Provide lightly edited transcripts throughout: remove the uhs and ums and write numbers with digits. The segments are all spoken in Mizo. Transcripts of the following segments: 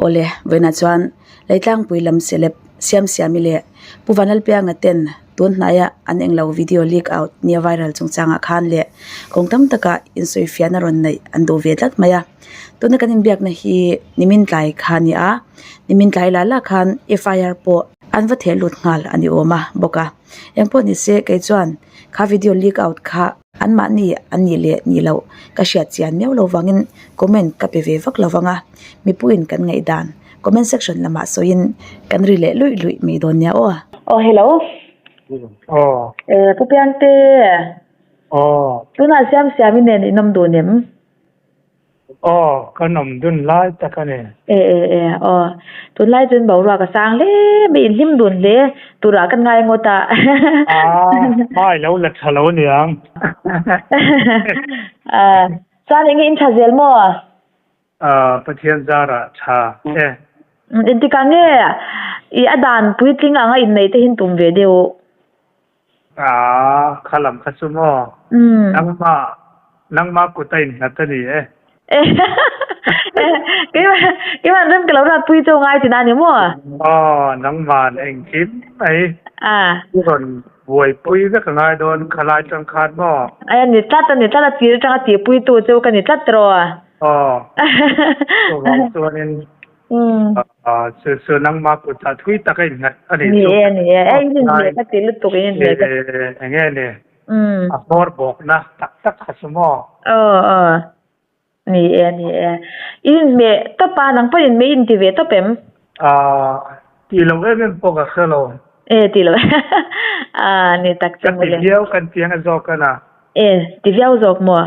Awle, vawiinah chuan Leitlangpui lam celeb Siamsiami leh Pu Vanlalpianga ten tun hnaia an englo video leak out nia viral chungchangah khan leh kawng tam taka insawifiahna rawn neih an duh ve tlat mai a. Tuna kan inbiakna hi nimin tlai kha a ni a, nimin tlai lah lah khan FIR pawh an va theh lut nghal a ni awm a bawk a. Engpawh ni se kei chuan kha video leak out kha Anmahni an nih leh nih loh ka hriat chian miau lo vangin comment ka pe ve vak lo vang a, mipuiin kan ngaihdan comment section lamah sawiin kan ri leh luih luih mai dawn nia aw. Aw hello. Aw. Eh Pu Piangte. Aw. Tunah Siamsiami nen in awm dun em? Aw, kan awm dun lai tak a ni. E e e, aw. Tunlai chuan boruak a sang hle mai, inhlim dun hle turah kan ngai ngawt a. Aa, hma i lo la tha lo niang. Aa, chuan enge in tha zel maw? Aa, Pathian zarah tha e. Engtikah nge i a dan puitling anga inneih te hi tum ve deuh? Aa, kha lam kha chu maw? Nangmah, nangmah kut a innghat a ni e. Keimah, keimah rem ka lo rat pui chu ngai tina ni maw? Aw, nangmah engkim mai. A. I rawn buaipui vek a ngai dawn kha lai tang khan maw? A ni tlat, a ni tlat, a tir atanga tihpuitu chu ka ni tlat rawh. Aw, chuvang chuanin Chu chu nangmah kutah thui tak a innghat a nih chu. Ni e, ni e. Ei in inhmeh ka ti lutuk in inhmeh ka ti. Eng nge ni? A hmawr bawkna tak tak kha chu maw? Aw aw. Ni e, ni e. In inhmeh tawp a, nang pawhin inhmeh i inti ve tawp em? Ti lo em em pawh ka hre lo. E ti lo a, ni tak chu mawle. Ka ti viau kan ti ang a zawk a na. E, ti viau zawk maw?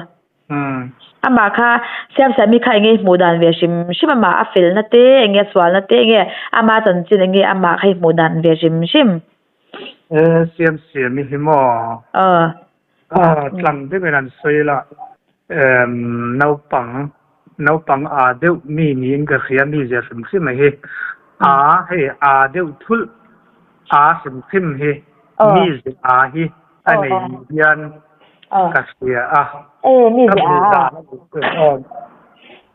Amah kha Siamsiami kha enge i hmuh dan ve hrim hrim amah a felna te enge a sualna te enge ama chanchin enge amah kha i hmuh dan ve hrim hrim. E Siamsiami hi maw? Aw. Tlang deuhin an sawi la naupang naupang aa deuh mi niin ka hria mi zia hrim hrim a hi aa hei aa deuh thulh aa hrim hrim hi mi zia aa hi a nei ni hian ka hria a. Mi ze a.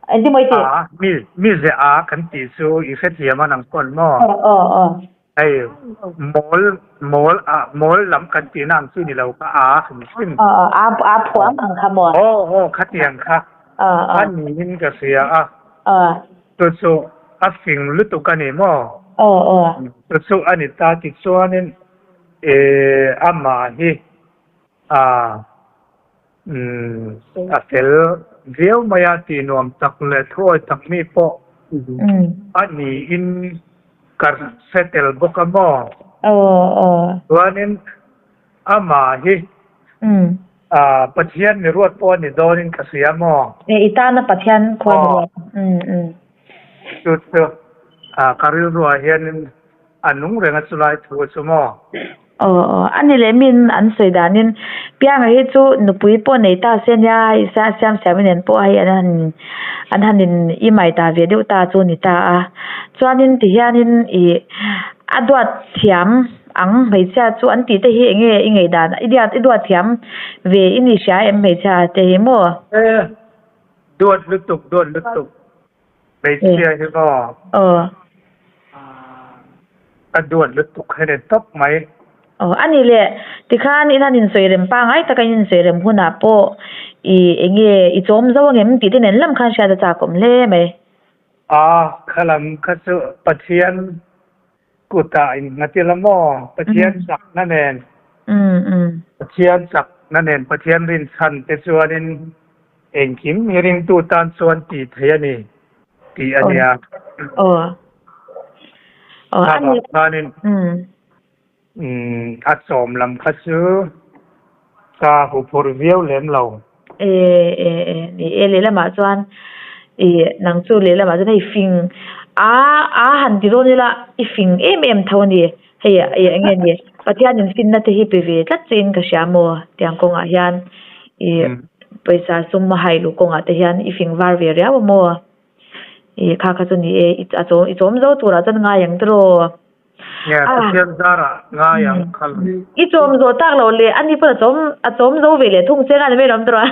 Engtin maw i tih? A, mi mi ze a kan tih chu i hrethiam a nang pawn maw? Hei mawl mawl a mawl lam kan tihna ang chu ni lo kha a hrim hrim. A a phuam ang kha maw? Aw aw khatiang kha a niin ka hria a. Chu chu a fing lutuk a ni maw? Chu chu a ni ta tichuanin E amah hi a umm a fel viau mai a tih nuam tak leh thuawi tak mi pawh a niin ka hre tel bawk a maw? Chuanin amah hi a Pathian mi ruat pawh a ni dawnin ka hria maw? E i tana Pathian khuan ruat. Chu chu ka rilruah hianin A nung reng a chulai thu chu maw? Aw aw, a ni leh min an sawi danin Pianga hi chu nupui pawh nei ta se nia hei Siam Siami nen pawh hei an han an han in i mai ta ve deuh ta chu ni ta a. Chuanin tihianin ih a duat thiam ang hmeichhia chu an tih te hi eng nge i ngaihdan i diat i duat thiam ve i ni hria em hmeichhia te hi maw? E duat lutuk duat lutuk. Hmeichhia hi maw? Aw. Ka duat lutuk hi ni tawp mai. Aw, a ni le. Tikhan in han insawi rem pangngai taka in insawi rem hunah pawh i eng nge i chawm zo angem tih te nen lam khan hriat a chakawm hle mai. A, kha lam kha chu Pathian kutah innghat ila maw? Pathian chakna nen. Pathian chakna nen Pathian rinchhan te chuanin Engkim hi ringtu tan chuan tih theih a ni tih a nia. Kha khanin a chawm lam kha chu ka huphurh viau lem lo. E e e ni e lehlamah chuan i nang chu lehlamah chuan hei fing a a han ti dawn ila i fing em em tho a ni hei eng nge ni Pathianin finna te hi pe ve tlat chiin ka hria maw tiang kawngah hian i Pawisa sum a hai luh kawngah te hian i fing var ve riau a maw? I kha kha chu ni e, i a chawm i chawm zo turah chuan ngai ang tiraw? Nge Pathian zarah ngai ang kha lo. I chawm zawh tak loh leh ani pawn a chawm a chawm zo ve leh thung che nga ni mai lawm tiraw?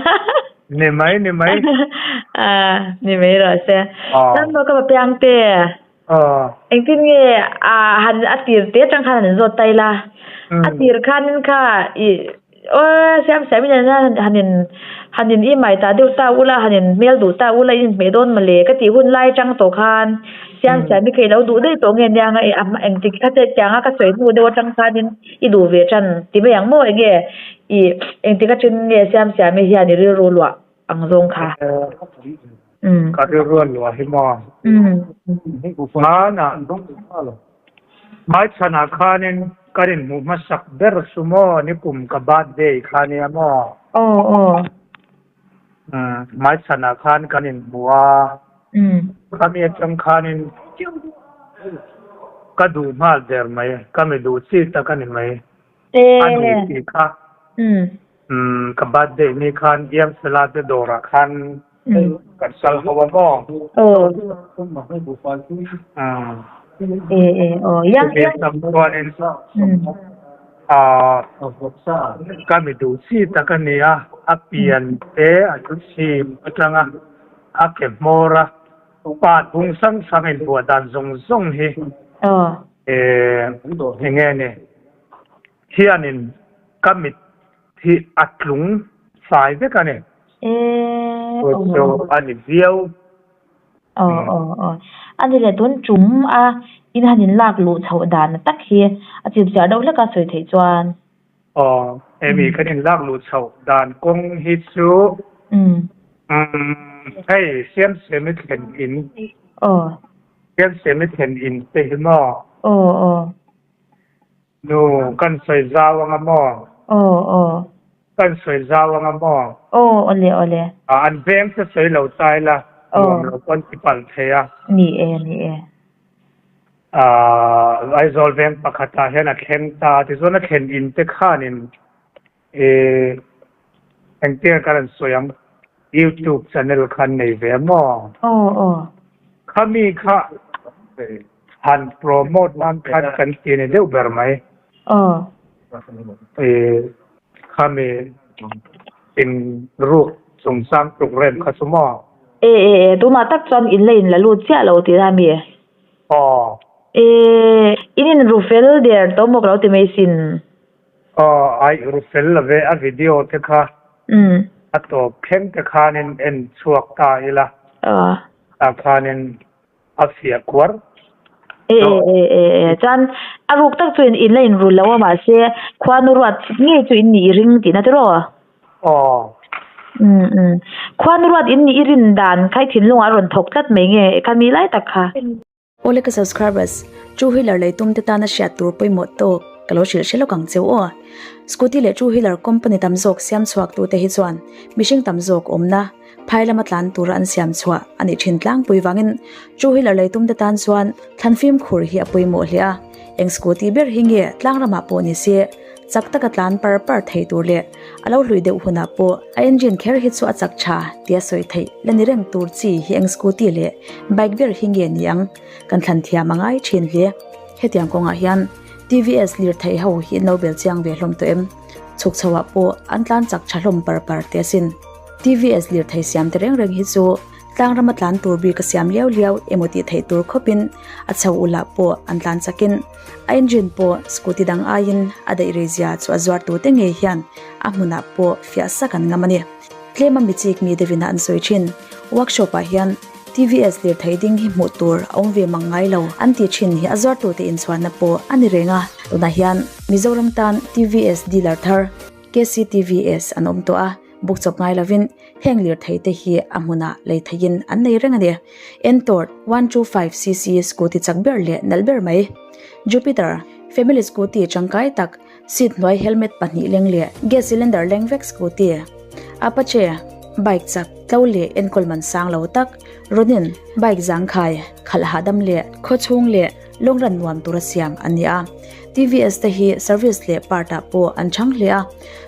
Ni mai ni mai. A ni mai rawh se. Chuan maw ka papiang te. Engtin nge a han a tir te atang khan han zawt ta ila. A tir khanin kha i aw siam siam in han in han in i mai ta deuh ta ula han in hmel duh ta ula in inhmeh dawn mawle ka tih hun lai atang tawh khan siam siam hi kha i lo duh daih tawh nge nia nga engtik kha che tianga ka sawi hnu deuh atang khanin i duh ve tan ti mai ang maw enge i engtik atang nge siam siam hi hian i rilru luah ang zawng kha. Ka rilru luah hi maw? Hmanah hmaichhanah khanin kan inhmuh hmasak ber chu maw nikum ka birthday kha nia maw? Hmaichhanah khan kan inhmu a, khami atang khanin ka duh nghal der mai, ka mi duh chi tak a ni mai. A ni tih kha ka birthday ni khan Iamsela te dawrah khan kan kal ho a maw? Chuanin ka mi duh chi tak a ni a, a pian te a thu chhim atanga a ke hmawr a, pa thung hrang hrang inbuah dan zawng zawng hi eng nge ni? Hianin ka mit hi a tlung fai vek a ni. Chu chu a ni viau. Aw aw aw. A ni leh tun tum a in han in lak luh chhoh dan tak hi a chipchiar deuh hlek a sawi theih chuan. Aw, emi kan in lak luh chhoh dan kawng hi chu hei Siamsiami thlen in. Aw. Siamsiami thlen in te hi maw? Aw aw. Nu, kan sawi zau anga maw? Aw, aw. Kan sawi zau anga maw? Aw, awle, awle. An veng te sawi lo ta ila, nuam lo pawn ti palh thei a. Ni e, ni e. Aizawl veng pakhatah hian a thleng ta, tichuan a thlen in te khanin i engtin nge kan rawn sawi ang, YouTube channel kha an nei ve a maw? Aw, aw. Khami kha han promote nan khan kan ti ni deuh ber mai. Aw. I khami in ruk chungchang program kha chu maw? E, e, e, tunah tak chuan in la in la lut chiah lo tih a mi? Aw. E, in in ru fel der tawh maw ka lo ti mai sin. Aw, ai ru fel lo ve, a video te kha a tawp thleng te khanin en chhuak ta ila, tah khanin a fiah kuar. E e e e, chuan a ruk tak chu in la inrul lo a, mahse khuanu ruat ngei chu in nih i ring tihna tiraw? Aw. Um um, khuanu ruat in nih i rin dan kha i thinlungah a rawn thawk tlat mai nge, khami lai tak kha. Awle ka subscribers, two wheeler lei tum te tana hriat tur pawimawh tawk ka lo hrilh hre lawk ang cheu aw. Scooty leh two wheeler company tam zawk siam chhuak tu te hi chuan mihring tam zawk awmna phai lama tlan tura an siam chhuah a nih thin tlangpui vangin two wheeler lei tum te tan chuan thlan fimkhur hi a pawimawh hle a. Eng scooty ber hi nge tlang ramah pawh ni se chak taka tlan par par thei tur leh a lo hlui deuh hunah pawh a engine kher hi chu a chak tha tia sawi theih la ni reng tur chi hi eng scooty leh bike ber hi nge ni ang kan thlan thiam a ngai thin hle. Hetiang kawngah hian TVS lirthei ho hi an lo bel chiang ve hlawm tawh em? Chhuk chho ah pawh an tlan chak tha hlawm par par teh asin. TVS lirthei siam te reng reng hi chu Tlang rama tlan tur bik a siam liau liau emaw tih theih tur khawpin a chho ulah pawh an tlan chakin a engine pawh scooty dang aiin a daih rei zia chu a zuar tute ngei hian a hmunah pawh fiah sak an ngam a ni. Tlema mi chik mi deuhin a an sawi thin. Workshop ah hian TVS lirthei ding hi hmuh tur a awm ve mang ngai lo an tih thin hi a zuar tute inchhuanna pawh a ni reng a. Tunah hian Mizoram tan TVS dealer thar KCTVS an awm tawh a. Buk chawp ngai lovin heng lirthei te hi a hmunah lei theihin an nei reng a ni. Ntorq 125 cc scooty chak ber leh nalh ber mai. Jupiter family scooty tangkai tak seat hnuai helmet pahnih leng leh gas cylinder leng vek scooty. Apache bike chak tlo leh enkawl man sang lo tak Ronin bike zangkhai khalh hahdam leh khawchhung leh lawng ran nuam tura siam an ni a. TVS te hi service leh part ah pawh an chhang hle a.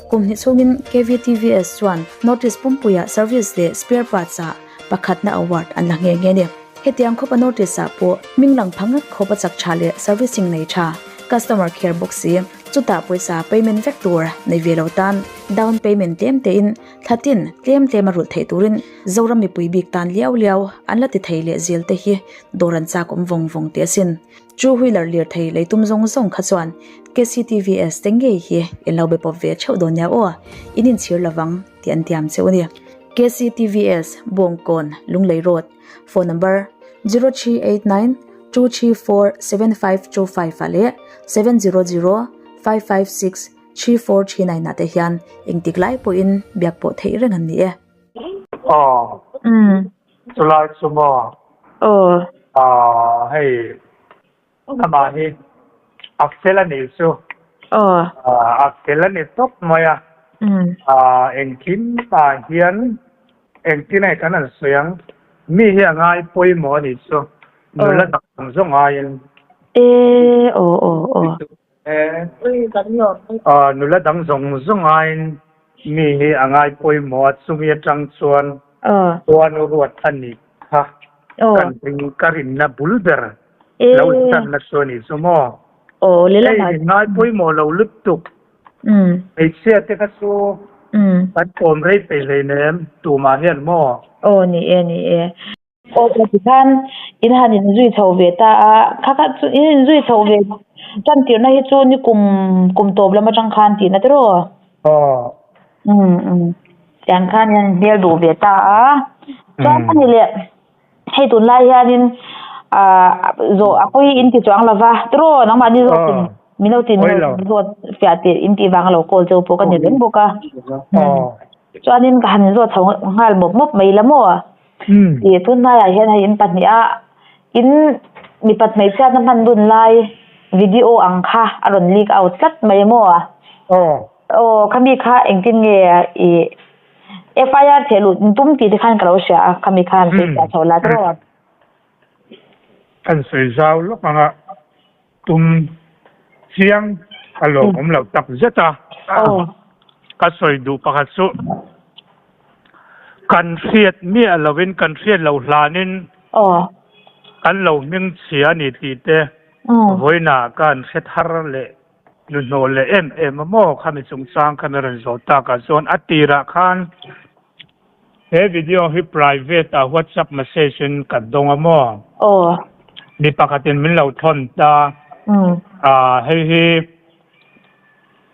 Kum hnih chhungin KVTVS chuan North East pumpuiah service leh spare parts ah pakhatna award an la nghe nghe a ni. Hetiang khawpa North East ah pawh hming lang pha ngat khawpa chak tha leh servicing nei tha, customer care bawk si. Chutah pawisa payment vek tur nei ve lo tan down payment tlem tein thla tin tlem tlem a rulh theih turin Zoram mipui bik tan liau liau an la ti thei leh zel te hi dawr an chak awm vawng vawng teh asin. Two wheeler lirthei lei tum zawng zawng kha chuan KCTVS te ngei hi in lo be pawp ve theuh dawn nia aw, in inchhir lovang tih an tiam cheu a ni. KCTVS, Bawngkawn, Lunglei Road, Phone number, 0389 234 7525 ah leh 700 556 3439 ah te hian engtik lai pawhin biak pawh theih reng an ni e. Aw, chulai chu maw? Aw. Aw, hei amah hi a fel a nih chu. Aw. A fel a ni tawp mai a. Engkim ah hian engtin nge kan han sawi ang, mi hi a ngai pawimawh a nih chu, nula dang zawng aiin. E, aw aw aw. Nula dang zawng zawng aiin mi hi a ngai pawimawh a, chumi atang chuan khuanu ruat a nih kha kan ring ka rinna bul ber lo intanna chu a nih chu maw? Hei min ngai pawimawh lo lutuk hmeichhia te kha chu kan kawm rei peih hleinem tumah hian maw? Aw ni e ni e. Aw aw tikhan in han inzui chho ve ta a, kha kha chu in inzui chho ve tan tirhna hi chu ni kum kum tawp lam atang khan tihna te rawh. Aw. Umm umm tiang khan in han hmel duh ve ta a, chuan a ni leh hei tunlai hianin ah zawh a pawi in ti chuang lova tiraw nangmahni zawk in min lo tin zawt fiah tih in tih vang a lo call cheu pawh ka ni reng bawk a. Chuanin ka han zawt chho nghal mawp mawp mai la maw? Ih tunhnaiah hian hei in pahnih a in mipat hmeichhiatna hman dun lai video ang kha a rawn leak out tlat mai maw? Aw khami kha engtin nge ih FIR theh luh tum tih te khan ka lo hria a khami khan sawi fiah chho la tawh. Kan sawi zau lawk ang a tum chiang a lawmawm loh tak zet a. Ka sawi duh pakhat chu kan hriat miah lovin kan hriat loh hlanin kan lo hming chhia a ni tih te vawiinah ka han hre thar leh hnuhnawh leh em em a maw khami chungchang kha mi rawn zawh takah chuan a tirah khan He video hi private ah whatsapp message in ka dawng a maw? Aw. Mi pakhatin min lo thawn ta. Ah hei hi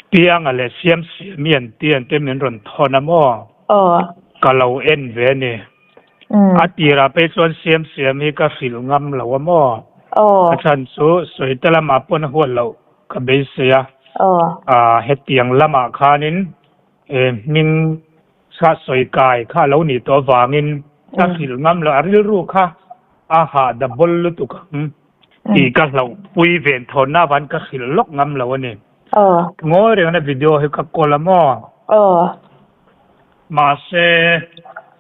Pianga leh Siamsiami an ti an te min rawn thawn a maw? Aw. Ka lo en ve a ni. A tirah phei chuan Siamsiami hi ka hrilh ngam lo a maw? Aw. A chhan chu sawi te lamah pawn a huat loh ka beisei a. Aw. Ah hetiang lamah khanin hming Kha sawi kai kha a lo nih tawh avangin ka hrilh ngam lo, a rilru kha a hah double lutuk ang tih ka hlauhpui ven thawnna avangin ka hrilh lawk ngam lo a ni. Ngawi rengna video hi ka call a maw? Mahse,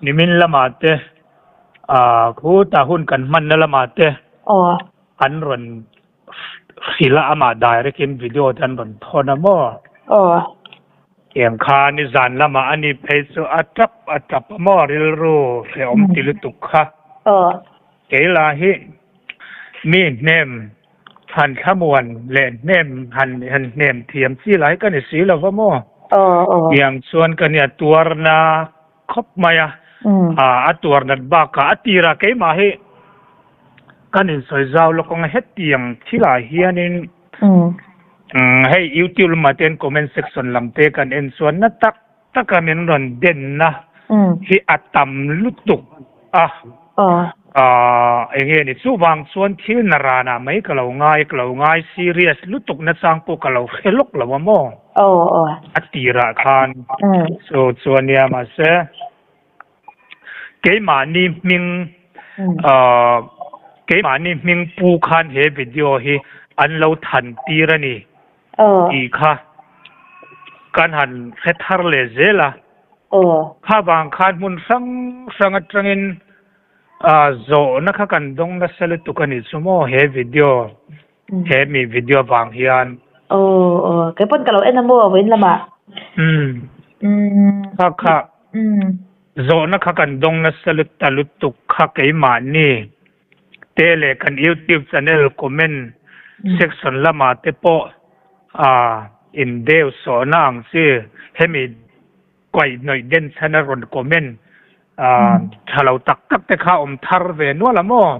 nimin lamah te, khutah hun kan hmanna lamah te an rawn Hrilh a amah direct in video te an rawn thawn a maw? Aw. Eng kha nizan lamah a ni phei chu a tap a tap a maw rilru hrehawm ti lutuk kha. Aw. Kei lah hi mi hnem han thlamuan leh hnem han han hnem thiam chi lai ka ni si lo va maw? Aw aw. Tiang chuan ka nia tuarna khawp mai a, a tuar nat bakah a tirah keimah hi kan insawi zau lawk ang a, hetiang thilah hianin hei YouTube lamah te hian comment section lam te kan en chuan na tak taka min rawn denna hi a tam lutuk a, eng nge ni chuvang chuan thil na ranah mai ka lo ngai, ka lo ngai serious lutuk nachang pawh ka lo hre lawk lo a maw? A tirah khan chu chu a nia mahse keimahni hming keimahni hming pu khan he video hi an lo than tir a ni tih kha kan han hre thar leh zel a. Kha vang khan hmun hrang hrang atangin zawhna kha kan dawng nasa lutuk a nih chu maw he video He mi video vang hian. Aw aw kei pawn ka lo en a maw vawiin lamah. Umm. Umm. Kha kha. Umm. Zawhna kha kan dawng nasa lut ta lutuk kha keimahni te leh kan YouTube channel comment section lamah te pawh aa. In deu sawhna ang chi hemi kaihhnawih den chhan a rawn comment tha lo tak tak te kha awm thar ve nual a maw?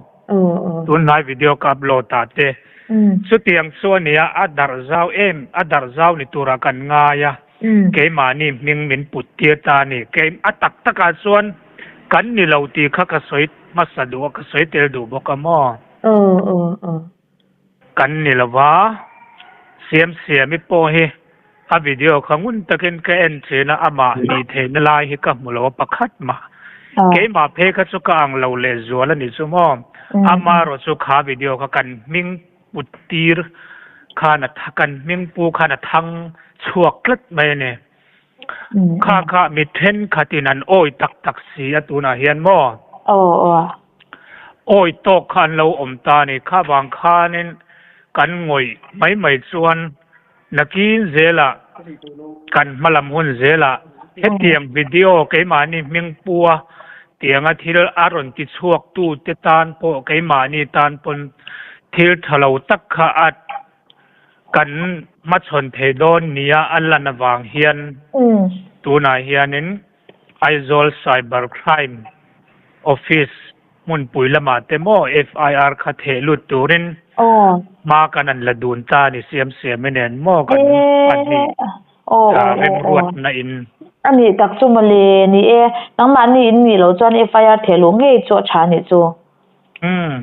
Tunhnai video ka upload ah te chutiang chu a nia a darh zau em a darh zau ni turah kan ngai a keimahni hming min put tir ta a ni. Kei a tak takah chuan kan ni lo tih kha ka sawi hmasa duh a ka sawi tel duh bawk a maw? Kan ni lo va, Siamsiami pawh hi a video kha ngun takin ka en thin a, amah nih theihna lai hi ka hmu lo a pakhat mah. Keimah phei kha chu ka ang lo lehzual a ni chu maw? Amaherawh chu kha video kha kan hming put tir khan a kan hming pu khan a thang chhuak tlat mai a ni. Kha kha mi thenkhatin an awi tak tak si a tunah hian maw? Awi tawk kha an lo awm ta a ni. Kha vang khanin kan ngawih mai mai chuan nakin zelah kan hmalam hun zelah hetiang video keimahni hming pua tianga thil a rawn ti chhuak tute tan pawh keimahni tan pawn thil tha lo tak kha a Kan hmachhawn thei dawn nia a lan avang hian tunah hianin Aizawl Cyber Crime Office hmunpui lamah te maw FIR kha theh lut turin hma kan han la dun ta a ni Siamsiami nen maw kan pahnih remruatna in. A nih tak chu mawle ni e, nangmahni in nih loh chuan FIR theh luh ngei chu a tha a nih chu. Umm.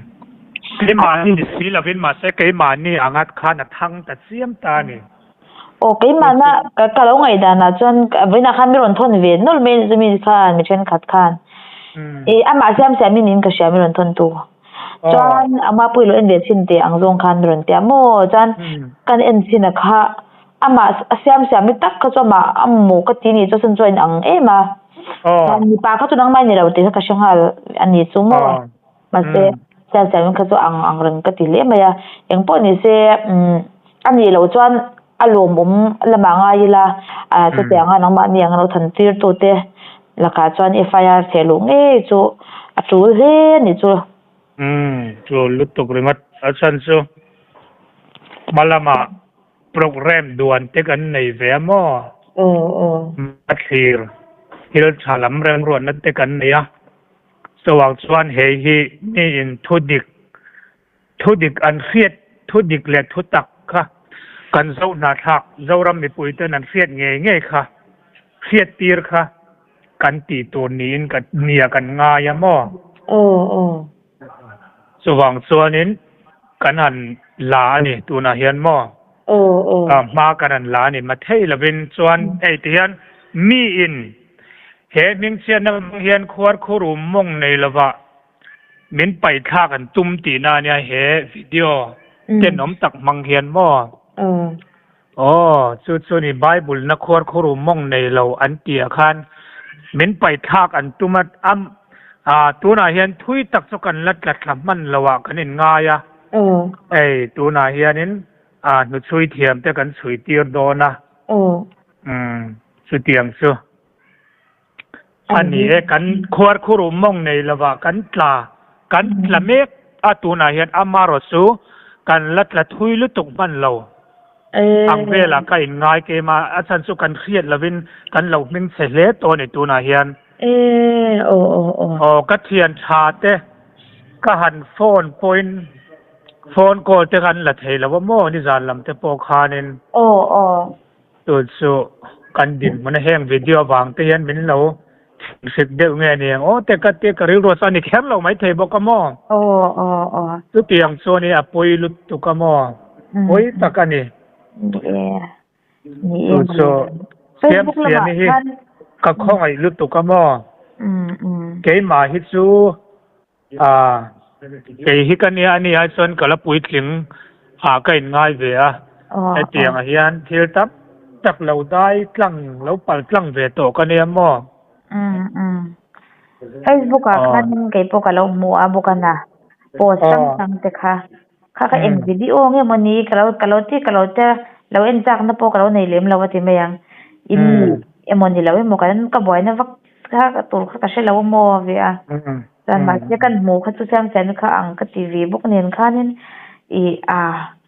Keimahni ni si lovin mahse keimahni angat khan a thang ta chiam ta a ni. Aw keimahna ka ka lo ngaihdanah chuan vawiinah khan mi rawn thawn ve nawlh mai a chumi khan mi thenkhat khan. Ih amah siam siam in in ka hria mi rawn thawn tu. Chuan ama pawh i lo en ve chhin teh ang zawng khan mi rawn ti a maw chuan kan en chhin a kha amah a siam siam hi tak kha chu amah a maw ka ti nih chu chhan chu a inang em a. Chuan mipa kha chu nangmah i ni lo tih kha ka hre nghal a ni chu maw. Mahse siam siam kha chu ang ang reng ka ti hle mai a. Eng pawh ni se umm a nih loh chuan a lawmawm lamah ngai ila ah chutiang a nangmahni ang lo than tir tu te lakah chuan FIR theh luh ngei chu a tul hle a nih chu. Umm tul lutuk ringawt a chhan chu hma lamah Programme duan te kan nei ve a maw? A thlir thil tha lam remruatna te kan nei a. Chuvang chuan hei hi miin thu dik, thu dik an hriat, thu dik leh thu tak kha kan Zohnahthlak, Zoram mipuiten an hriat ngei ngei kha, hriattir kha kan tih tur niin ka nia kan ngai a maw? Chuvang chuanin kan han la a ni tunah hian maw? Hma kan han la a ni mathei lovin chuan hei ti hian miin he hmingchhiatna hmang hian khuarkhurum mawng nei lovah min paihthlak an tum tihna a nia he video tenawm tak hmang hian maw? Aw, chu chu ni Bible na khuarkhurum mawng nei lo an tih ah khan min paihthlak an tum a, am ah tunah hian thui tak chu kan la tla thla hman lo ah kan in ngai a, ei tunah hianin ah hnuchhui thiam te kan chhui tir dawn a, umm chutiang chu. A ni e, kan khuarkhurum mawng nei lovah kan tla, kan tla mek a tunah hian amarawh chu kan la tla thui lutuk hman lo ang velah ka inngai kem a, a chhan chu kan hriat lovin kan lo hming chhe hle tawh a ni tunah hian. Aw ka thian tha te ka han phone pawhin phone call te kan la thei lo a maw nizan lam te pawh khanin. Chu chu kan dinhmun a heng video avang te hian min lo thinhrik deuh nge ni ang aw te ka ti ka rilru chu a ni kher lo maithei bawk a maw? Aw aw aw. Chutiang chuan i a pawi lutuk a maw? Pawi tak a ni. Ni e. Ni e Chu chu siam siam i hi ka khawngaih lutuk a maw? Keimah hi chu A, kei hi ka nia a nia chuan ka la puitling ah ka inngai ve a, hetiang ah hian thil tam tak lo dai tlang lo pal tlang ve tawh ka nia maw? Umm umm. Facebook ah khan kei pawh ka lo hmu a bawk a na post hrang hrang te kha kha ka en video nge maw ni ka lo ka lo ti ka lo te lo en chak na pawh ka lo nei lem lo a ti mai ang in emaw ni lo emaw kan ka buaina vak Kha ka tur kha ka hre lo maw ve a. Chuan mahse kan hmuh kha chu siam siam kha ang ka ti ve bawk nen khanin ih ah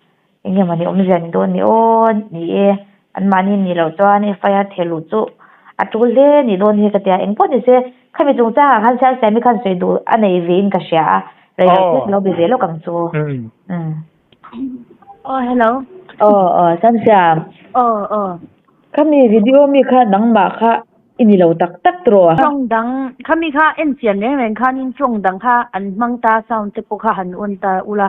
eng nge mawni awmzia ni dawn ni aw ni e. Anmahni nih loh chuan FIR theh luh chu a tul hle nih dawn hi ka tia. Engpawh ni se, khami chungchangah khan Siamsiami khan sawi duh a nei ve in ka hria a, rei lo te ka lo be ve lawk ang chu. Aw hello. Aw aw Siamsiam. Aw aw. Khami video mi kha nangmah kha i ni lo tak tak tawh a. Tawng dang khami kha en chian reng reng khanin tawng dang kha an hmang ta sound te pawh kha han on ta ula.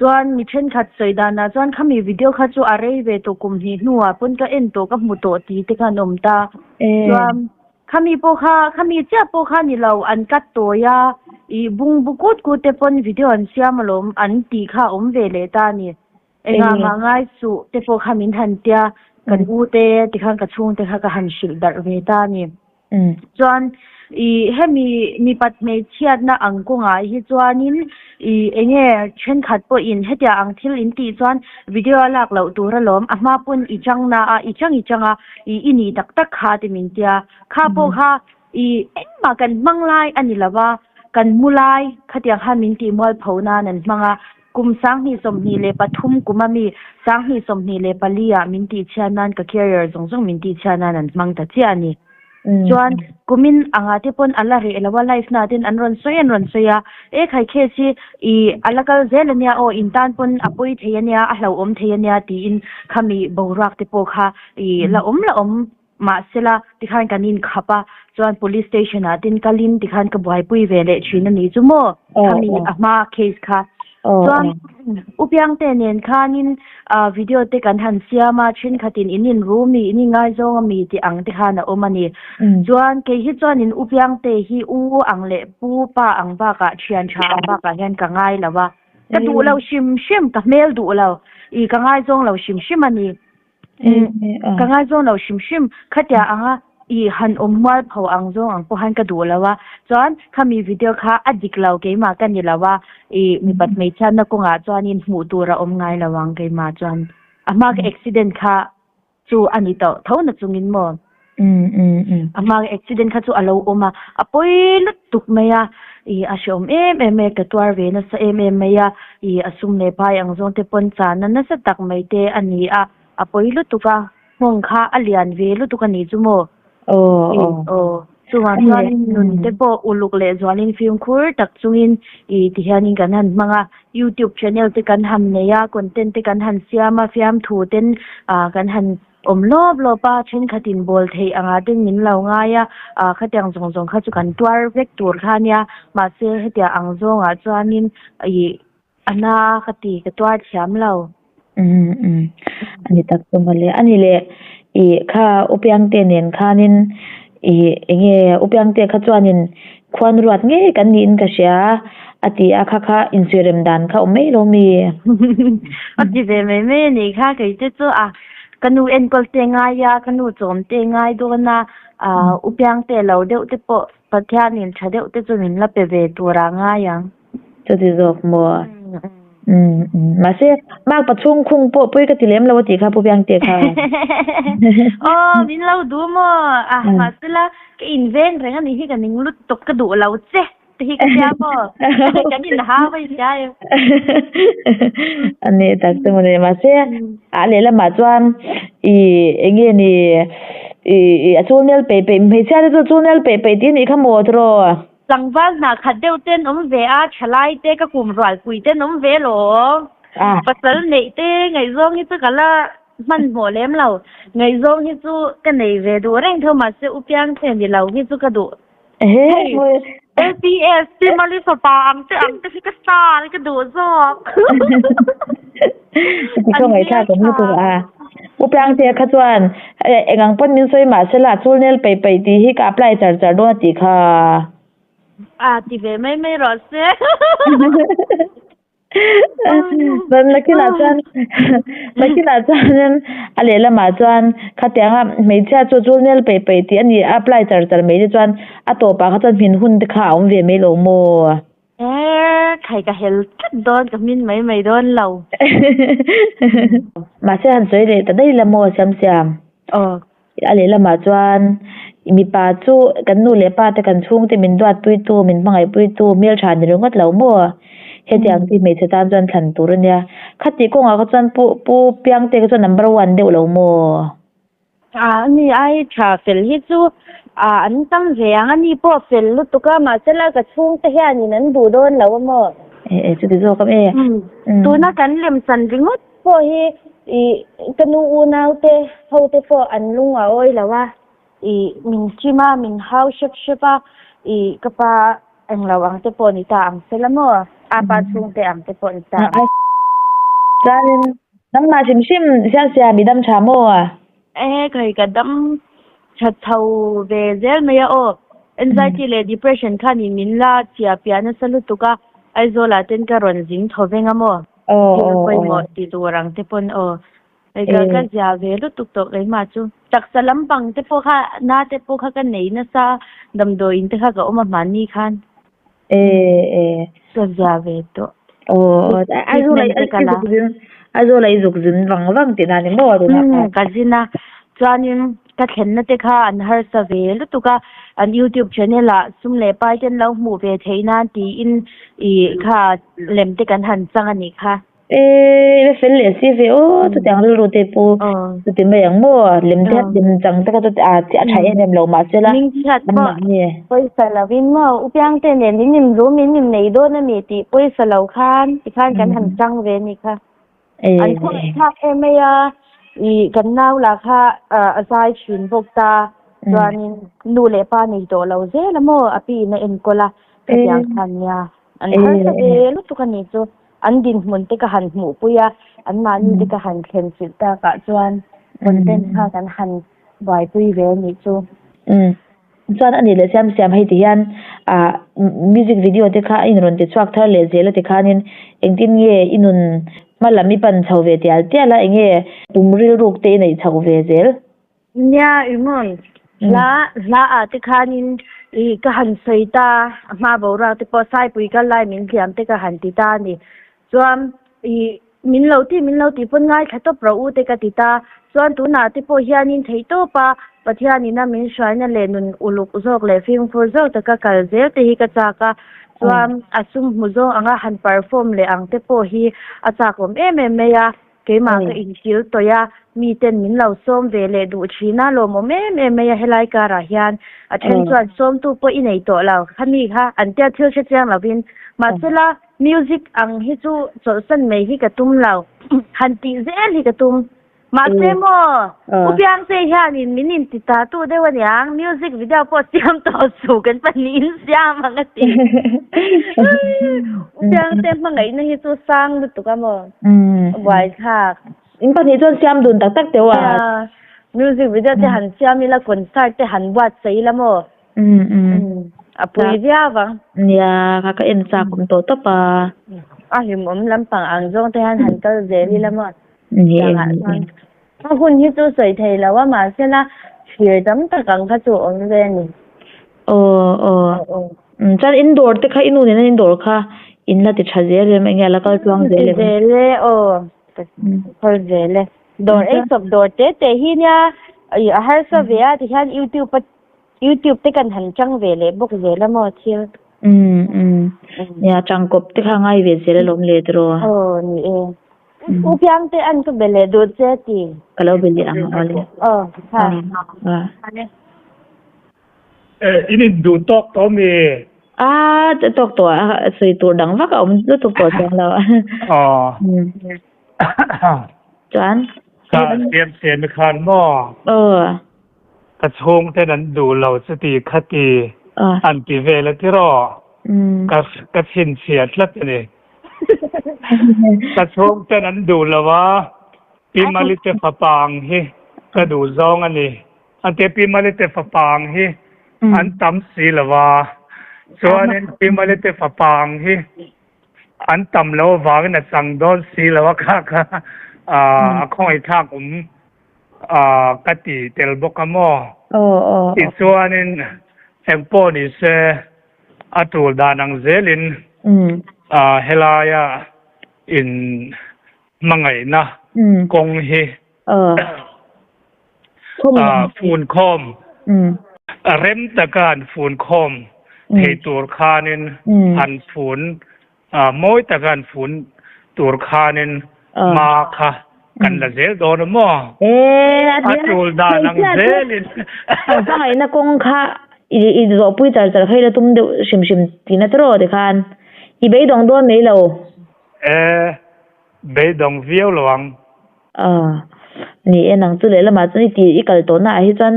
Chuan mi thenkhat sawi danah chuan khami video kha chu a rei ve tawh kum hnih hnuah pawn ka en tawh ka hmu tawh tih te kha an awm ta. Chuan khami pawh kha khami chiah pawh kha ni lo an cut tawi a ih bungbu kut kut te pawn video an siam alawm an tih kha a awm ve leh ta a ni. Engah mah ngai suh te pawh kha min han tia kan u te tikhan ka chhungte kha ka han hrilh darh ve ta a ni. Chuan ih hemi mipat hmeichhiatna ang kawngah hi chuanin ih enge thenkhat pawhin hetiang ang thil in tih chuan video a lak loh tur alawm a hma pawn i chang na a i chang i chang a ih i nih tak tak kha ti min tia kha pawh kha ih engmah kan hmang lai a ni lo va kan mu lai khatiang khan min tih mualpho nan an hmang a Kum 2023 kum a mi 2024 ah min tihchhiat nan ka carrier zawng zawng min tihchhiat nan an hmang ta chiah a ni. Chuan kumin anga te pawn a la reh lo a live na ten an rawn sawi an rawn sawi a, e khai case hi i a la kal zel a nia aw in tan pawn a pawi thei a nia a hlauhawm thei a nia tiin khami boruak te pawh kha i la awm la awm Mahsela, tikhan kan inkhap a, chuan Police Station ah tin kalin tikhan ka buaipui ve leh thin a ni chu maw? Khami a hma case kha. Chuan U Piangte nen khanin video te kan han siam a, thenkhatin in inru mi, in ingaizawng a mi tih ang te khan a awm a ni. Chuan kei hi chuanin U Piangte hi U ang leh Pu pa ang bakah thian tha ang bakah hian ka ngai lo a, ka duh lo hrim hrim, ka hmel duh lo, ih ka ngaizawng lo hrim hrim a ni. Ka ngaizawng lo hrim hrim, khatia anga i han awm mual pho ang zawng ang pawh han ka duh lo a, chuan khami video kha a dik lo keimah ka ni lo a, i mipat hmeichhiatna kawngah chuanin hmuh tur a awm ngai lo ang keimah chuan a hma ka accident kha chu a ni tawh tho na chungin maw. A hma accident kha chu a lo awm a, a pawi lutuk mai a, ih a hreawm em em mai a, ka tuar ve nasa em em mai a, ih a sum leh pai ang zawng te pawn chahna nasa tak mai te a ni a, a pawi lutuk a, nghawng kha a lian ve lutuk a nih chu maw? Ih aw, chuvang chuanin nun te pawh uluk leh zualin fimkhur tak chungin ih tihianin kan han hmang a, youtube channel te kan han nei a, content te kan han siam a, fiamthu ten ah kan han Awm lawp lawp a, thenkhatin bawl theih angah ten min lo ngai a, ah khatiang zawng zawng kha chu kan tuar vek tur kha ania, mahse hetiang ang zawngah chuanin ih a na ka ti, ka tuar thiam lo. Umm umm ani tak chu mawle, ani leh ih kha Upiangte nen khanin ih enge Upiangte kha chuanin khuan ruat ngei kan niin ka hria a ti a, kha kha insuirem dan kha awm mai lo mi? A ti ve mai mai a nih kha, kei te chu a ka nu enkawl te ngai a, ka nu chawm te ngai dawn a, ah u piang te lo deuh te pawh Pathianin tha deuh te chu min la pe ve tur a ngai ang. Chuti zawk maw? Umm mahse mark pathum khung pawh pui ka ti lem lo a tih kha Pu Piangte kha. Aw min lo duh maw? Ah mahse la ka inveng reng a nih hi ka ning lutuk ka duh lo che te hi ka tia maw? Kan inhau a inhria em? A ni tak chu mawle mahse a lehlamah chuan i eng nge ni i a chulnel peih peih hmeichhia te chu chulnel peih peih tih a nih kha maw tiraw? Tlangval hna khat deuh ten awm ve a, thalai te ka kum rualpui ten awm ve lo. Pasal neih te ngaihzawng hi chu ka la hmanhmawh lem lo. Ngaihzawng hi chu ka nei ve duh reng tho mahse u Piangte ni lo hi chu ka duh. Hei LPS te Mali fapa ang te ang te hi ka star ka duh zawk. Ti khaw ngaihthlak awm lutuk a. U Piangte kha chuan eng ang pawn min sawi mah sela chulnel peih peih tih hi ka apply char char dawn a tih kha. A ti ve mai mai rawh se. Nakinah chuan nakinah chuanin a lehlamah chuan khatianga hmeichhia chu chulnel peih peih tih a ni a apply char char mai te chuan a tawpah kha chuan hmin hun te kha a awm ve mai lo maw? E, khai ka hel tlat dawn, ka hmin mai mai dawn lo. Mahse han sawi leh ta daih la maw Siam Siam? Aw. A lehlamah chuan mipa chu kan nu leh pa te kan chhungte min duatpuitu, min hmangaihpuitu hmeltha ni ringawt lo maw? Hetiang chi hmeichhe tan chuan thlan tur a nia. Khatih kawngah kha chuan Pu Pu Piangte kha chuan number one deuh lo maw? A ni ai tha fel hi chu a an tam ve ang a ni pawh fel lutuk a mahsela ka chhungte hianin an duh dawn lo a maw? E e chuti zawk am e. Tuna kan lemchan ringawt pawh hi ih ka nu unau te ho te pawh an lung a awi lo a ih min chim a min hau hrep hrep a ih ka pa englo ang te pawh ni ta ang sela maw a pa chhungte ang te pawh ni ta ang. Chuanin nangmah hrim hrim Siamsia mi dam tha maw? Ehe khawi ka dam tha chho ve zel mai a aw. Anxiety leh depression khanin min la chhia piah nasa lutuk a, Aizawl ah ten ka rawn zing thaw veng a maw? Thil pawimawh ti tur ang te pawn aw. Hei ka ka zia ve lutuk tawh keimah chu. Taksa lampang te pawh kha na te pawh kha ka nei nasa damdawiin te kha ka awm a hmanni khan. Ka zia ve tawh. Aw Aizawl ah i zuk zin Aizawl ah i zuk zin vang vang tihna a ni maw tunah khan. Ka zin a chuanin ka thlenna te kha an harsa ve lutuk a an youtube channel ah sum leh pai te an lo hmuh ve theih nan tiin ih kha lem te kan han chang a nih kha. E la fel leh si ve aw chutiang rilru te pu chuti mai ang maw lem te lem chang te kha chu a a tha em em lo mahse la Hming chhiat pawh pawisa lovin maw u Piangte nen min in rum min in nei dawn a ni tih pawisa lo khan tikhan kan han chang ve a nih kha an khawngaih thlak em mai a ih kan nau lah kha a zai thin bawk ta chuanin nu leh pa nei tawh lo zel a maw a pi in a enkawl a khatiang khan nia an harsa ve lutuk a nih chu. An dinhmun te ka han hmuhpui a, anmahni te ka han thlen chilh takah chuan content kha kan han buaipui ve a nih chu. Umm. Chuan a nih leh siam siam hei ti hian ah music video te kha a inrawn ti chhuak thar leh zel a ti khanin engtin nge i nun hma lam i pan chho ve tial tial a enge pum rilruk te i neih chho ve zel? Nia i mawn hla hla ah te khanin ih ka han sawi ta a hma boruak te pawh saipui kal lai min hliam te ka han ti ta a ni chuan ih min lo ti min lo tih pawn ngaithla tawp rawh u te ka ti ta chuan tunah te pawh hianin theih tawp a Pathianin a min hruaina leh nun uluk zawk leh fimkhur zawk taka kal zel te hi ka chak a chuan a sum hmu zawng anga han perform leh ang te pawh hi a chak awm em em mai a. Keimah ka inkil tawih a, miten min lo sawm ve leh duh thin a, lawmawm em em mai a helai karah hian a then chuan sawmtu pawh i nei tawh lo, khami kha an tia thil hre chiang lovin mahsela music ang hi chu chawlhsan mai hi ka tum lo, han tih zel hi ka tum. Mahse maw, U Piangte hianin min inti ta tu deuh aniang, music video pawh siam tawh suh kan pahnihin siam ang a ti. U Piangte hmangaihna hi chu sang lutuk a maw. Buaithlak. In pahnih chuan siam dun tak tak teuh a. Music video te han siam ila concert te han buatsaih ila maw. A pui viau ang. Nia kha ka en chak awm tawh tawp a. A hlimawm lampang ang zawng te hian han kal zel ila maw. Dangah chuan a hun hi chu sawi thei lo a mahsela thlir tam tak ang kha chu awm ve a ni. Aw aw. Chuan in dawr te kha i nu nena in dawr kha in la ti tha zel em enge a la kal tluang zel em? Ti zel e aw kal zel e. Dawr ei chawp dawr te te hi nia ih a harsa ve a tihian youtube a youtube te kan han chang ve leh bawk zel a maw thil. Umm umm nia tangkawp te kha ngai ve zel alawm le tiraw. Aw ni e. U Piangte an ka be leh duh che ti. Ka lo be leh ang awle. Aw ha. In in duh tawk tawh mi? A tawk tawh a sawi tur dang vak a awm lutuk tawh chuang lo. Aw. Chuan? Ka siam siam i khan maw? Aw. Ka chhungten an duh lo chuti khati an ti vel a tiraw? Ka ka chhinchhiah tlat a ni. Ka chhungten an duh lo a, Pi Malite fapa ang hi ka duh zawng a ni. A te Pi Malite fapa ang hi an tam si lo a, chuanin Pi Malite fapa ang hi an tam lo avangin a chang dawn si lo a kha kha a khawngaihthlak awm ka ti tel bawk a maw. Tichuanin engpawh ni se a tul dan ang zelin helaia in hmangaihna kawng hi fun khawm rem taka han fun khawm thei tur khanin han fun mawi taka han fun tur khanin hma kha. Kan la zel dawn a maw? A tul dan ang zelin. Hmangaihna kawng kha i zawhpui char char kha i la tum deuh hrim hrim tihna tawh tikhan i beidawng dawn mai lo. E, beidawng viau lo ang. Aw, ni e nang chu lehlamah chuan i tih i kal tawhna ah hi chuan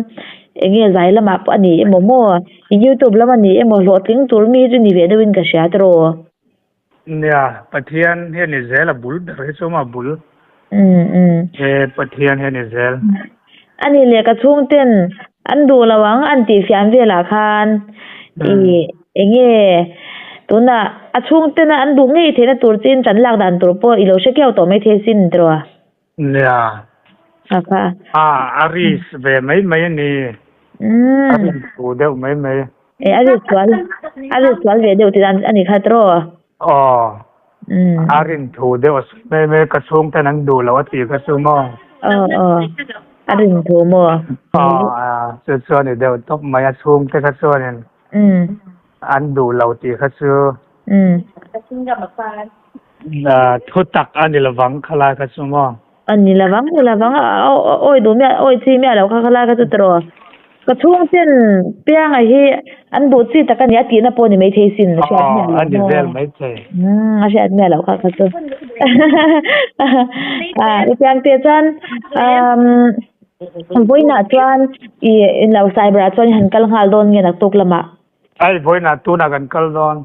eng nge zai lamah pawh a ni emaw maw i youtube lam a ni emaw hlawhtling tur mi hi chu ni ve deuhin ka hria tawh. Nia, Pathian hian i zel a bul ber hi chu maw bul. He Pathian hian i zel. A nih leh ka chhungten an duh lo ang an tih fiam velah khan i enge tunah a chhungtena an duh ngei theihna tur chin tan lak dan tur pawh i lo hre kiau tawh maithei sin tiraw? Nia. A kha. A a risk ve mai mai a ni. A rin thu deuh mai mai. E a rin sual a rin sual ve deuh tih dan a ni kha tiraw? Aw. A rin thu deuh a sawi mai mai ka chhungten an duh loh a tih kha chu maw? Aw aw. A rin thu maw? Aw a chu chu a ni deuh tawp mai a chhungte kha chuanin an duh lo tih kha chu. Thu tak a ni lovang khalai kha chu maw? A ni lovang, ni lovang, awi duh miah, awi chi miah lo kha khalai kha chu tiraw. Ka chhungten pianga hi an duh chi tak a ni a tihna pawh a ni maithei sin a hriat miah lo. A ni vel maithei. A hriat miah lo kha kha chu. I piang teh chuan vawiinah chuan i lo cyber ah chuan i han kal nghal dawn nge naktuk lamah? Ai vawiinah tunah kan kal dawn.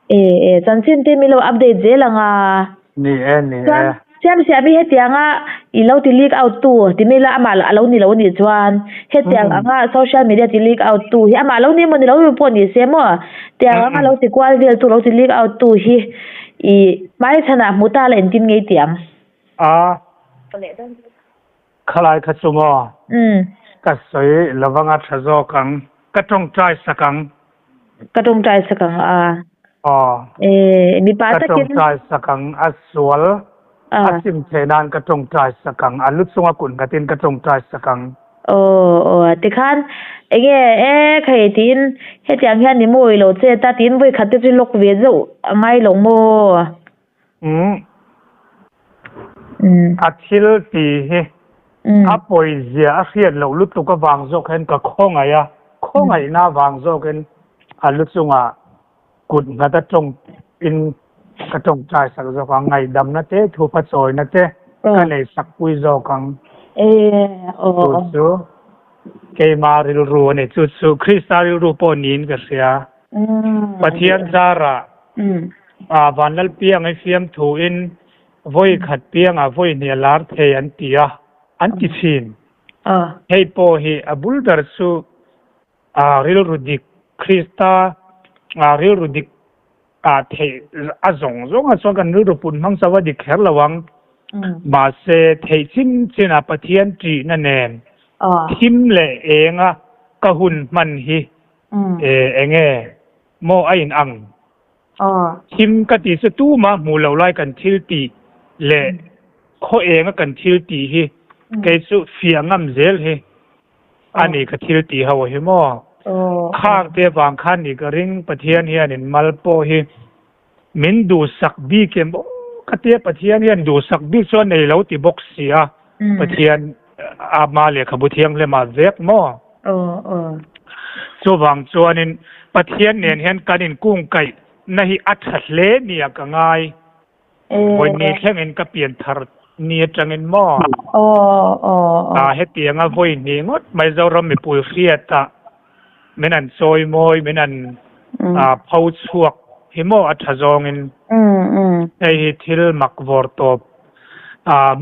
E e chanchin te min lo update zel ang a. Ni e ni e. Chuan Siamsiam hi hetianga i lo ti leak out tu ti mai la amah a lo ni lo anih chuan hetiang anga social media ti leak out tu hi amah lo ni emaw ni lo emaw pawh ni se maw tiang anga lo ti kual vel tu lo ti leak out tu hi i hmaichhanah hmu ta la engtin nge i ti ang? A Khalai kha chu maw? Ka sawi lovanga tha zawk ang. Ka tawngtai sak ang. Ka tawngtai sak ang a. Aw. E, mipa takin. Ka tawngtai sak ang. A sual a sim theih nan ka tawngtai sak ang. A lu chunga kun nghatin ka tawngtai sak ang. Aw, aw, tikhan enge e khei tiin hetiang hian ni maw i lo chet a tiin vawi khat te chu lawk ve zauh a ngai lo maw? Umm. A thil tih hi a pawizia a hriat loh lutuk avang zawk hian ka khawngaih a, khawngaihna avang zawkin a lu chungah kut nghat a tawng in ka tawngtai sak zawk ang, ngaihdamna te, thupa chawina te ka nei sak pui zawk ang. Chu chu keima rilru a ni, chu chu Krista rilru pawh niin ka hria. Pathian zarah A Vanlal piang i fiam thu in vawi khat piang ah vawi hnih a lar thei an ti a, an ti thin. Hei pawh hi a bul ber chu a rilru dik Krista a rilru dik ah theih a zawng zawng ah chuan kan rilru pun hmang chauh a dik kher lo ang. Mahse theih chin chin ah Pathian ṭihna nen thim leh eng a ka hun hman hi enge maw a in ang. Thim ka tih chu tumah hmuh loh lai kan thil tih leh khaw enga kan thil tih hi kei chu fiah ngam zel hi a ni ka thil tih ho hi maw. Khang te vang khan ni ka ring Pathian hianin mal pawh hi min duhsak bik em aw ka tia Pathian hian duhsak bik chu a nei lo ti bawk si a Pathian ama lehkhabu thianghlimah vek maw? Chuvang chuanin Pathian nen hian kan inkungkaih na hi a tha hle nia ka ngai. Vawini thlengin ka pian thar ni atangin maw? A hetianga vawi hnih ngawt mai Zoram mipui hriatah min an chawi mawi, min an pho chhuak hi maw a tha zawngin hei hi thil mak vawr tawp.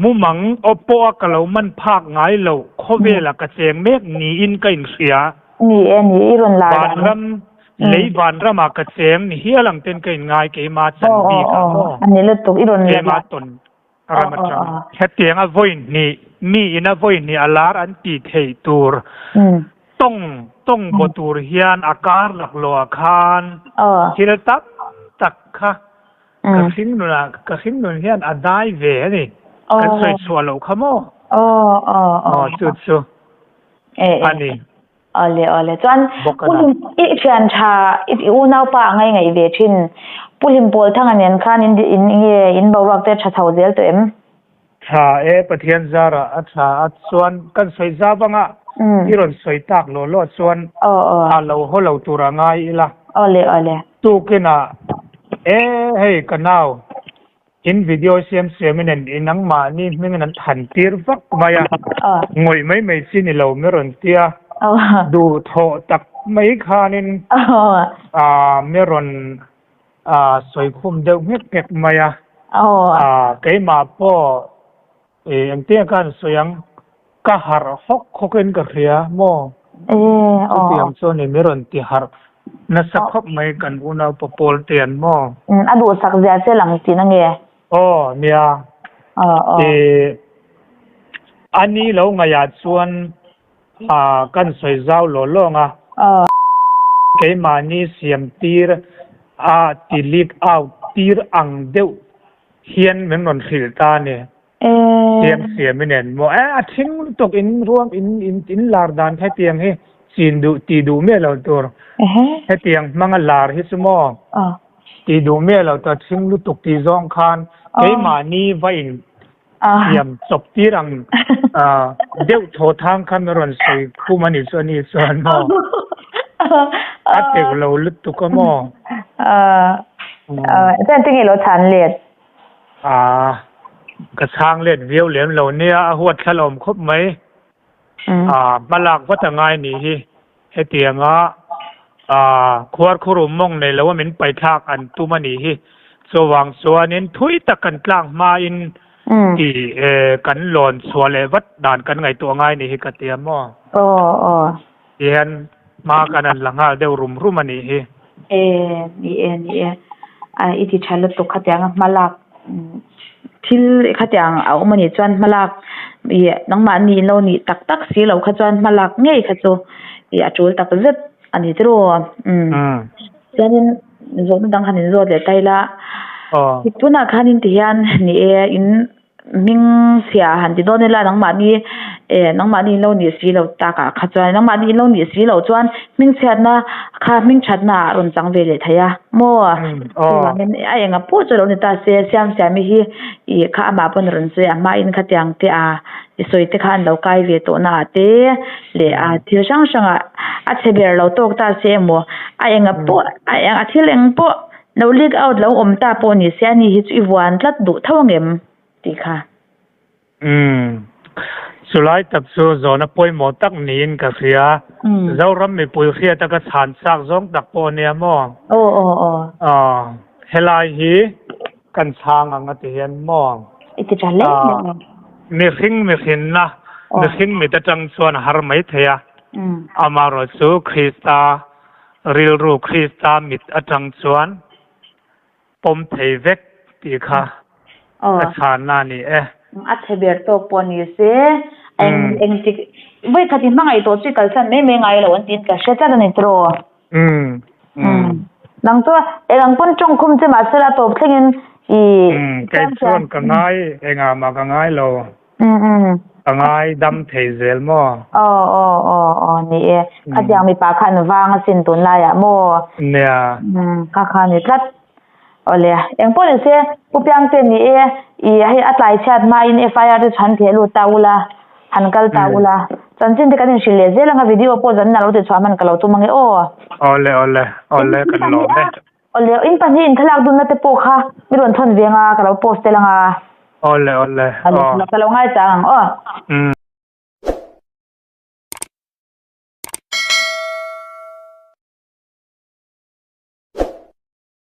Mumang aw pawha ka lo man phak ngai lo khawvela ka cheng mek niin ka inhria. Ni e, ni i rawn lar dan. Vanram, lei vanramah ka cheng ni hial ang ten ka inngai keima chan bik ah maw. A ni lutuk i rawn lar. Keima tawn ram atang. Hetianga vawi hnih, mi ina vawi hnih a lar an tih theih tur tawng tawng baw tur hian a kar laklawh ah khan thil tam tak kha Ka hringnun ah ka hringnun hian a dai ve a ni. Kan sawi chhuah loh kha maw? Aw chu chu a ni. Awle awle chuan Pu Hlim i thian tha i unaupa a ngai ngaih ve thin Pu Hlim Pawlthanga nen khan in in nge in boruak te tha chho zel tawh em? Tha e, Pathian zarah a tha a, chuan kan sawi zau anga i rawn sawi tak law law chuan a lo haw lo tur a ngai ila. Awle awle. Tukinah e hei ka nau in video siam siam in in nangmahni hmingin an than tir vak mai a, ngawih mai mai chi ni lo mi rawn tia duhthawh tak mai khanin mi rawn A sawi khum deuh nghek nghek mai a. A keimah pawh i engtiang khan sawi ang, ka harh hawk hawk in ka hria maw? Chutiang chuan i mi rawn ti harh nasa khawp mai kan unaupa Paul te an maw? A duhsak zia che lang tih na nge? Aw nia. I a ni lo ngaihah chuan A kan sawi zau law lawng a. Keimahni siam tir a ti leak out tir ang deuh hian min rawn hrilh ta a ni. Siam siam i nen maw? E a thing lutuk in ruam in in in lar dan hetiang hi chin duh ti duh miah lo tur. Hetiang hmanga lar hi chu maw? Ti duh miah lo tur a thing lutuk tih zawng khan keimahni va in Siam chawp tir ang deuh thaw thang kha min rawn sawi khum a nih chu a ni chuan maw? A teuh lo lutuk a maw? Chuan tinge lo chhan let? Ka chhang let viau lem lo nia, a huat thla lawm khawp mai. Hmalak vat a ngai nih hi. Hetianga khuarkhurum mawng nei loa min paithlak an tum a nih hi. Chuvang chuanin thui tak kan tlak hmain tih kan lawn chhuah leh vat dan kan ngaihtuah ngai nih hi ka ti a maw? Tihian hma kan han la nghal deuh rum rum a nih hi. E, ni e, ni e. I ti tha lutuk khatianga hmalak thil khatiang a awm a nih chuan hmalak ih nangmahni in lo nih tak tak si lo kha chuan hmalak ngei kha chu ih a tul tak zet a ni tiraw umm chuanin zawhna dang han inzawt leh ta ila tunah khanin tihian ni e in Hming chhia han ti dawn ila nangmahni eh nangmahni in lo nih si lo takah kha chuan nangmahni in lo nih si loh chuan hming chhiatna kha hming thatna ah a rawn chang ve leh thei a maw chuvangin a enga pawh chu lo ni ta se Siamsiami hi ih kha amah pawn a rawn sawi a hmain khatiang te a i sawi te kha an lo kai ve tawh naah te leh a thil hrang hrangah a chhe ber lo tawk ta se emaw a enga pawh a thil eng pawh Lo leak out lo awm ta pawh ni se ani hi chu i vuan tlat duh tho angem tih kha. Umm. Chulai tak chu zawhna pawimawh tak niin ka hria. Zoram mipui hriata ka chhan chak zawng tak pawh ania maw? Aw aw aw. Aw. Helai hi kan chhang ang a ti hian maw? I ti tha hle mai. Mihring mihrinna, mihring mit atang chuan a har mai thei a. Amaherawhchu Krista Rilru Krista mit atang chuan pawm thei vek tih kha ka chhanna a ni e. A chhe ber tawk pawh ni se, eng engtik vawi khat i hmangaih tawh chu i kalsan mai mai ngai lo an tiin ka hre tlat a ni tiraw? Nang chu eng ang pawn tawngkhum che mahse la tawp thlengin i Kei chuan ka ngai engah mah ka ngai lo. Ka ngai dam thei zel maw? Aw aw aw aw ni e. Khatiang mipa kha an vang asin tunlaiah maw? Nia. Kha kha ni tlat. Awle engpawh ni se Pu Piangte ni e i hei a tlai chhiat hmain FIR te chu han theh lut ta ula, han kal ta ula. Chanchin te kan inhrilh leh zel anga video pawh zanin a lo ti chhuah hman ka lo tum ange aw. Awle awle awle kan lawm e. Awle, in pahnih in thlalak dunna te pawh kha mi rawn thawn ve anga ka lo post tel anga. Awle awle aw. Ka lo ngaichang ang aw. Umm.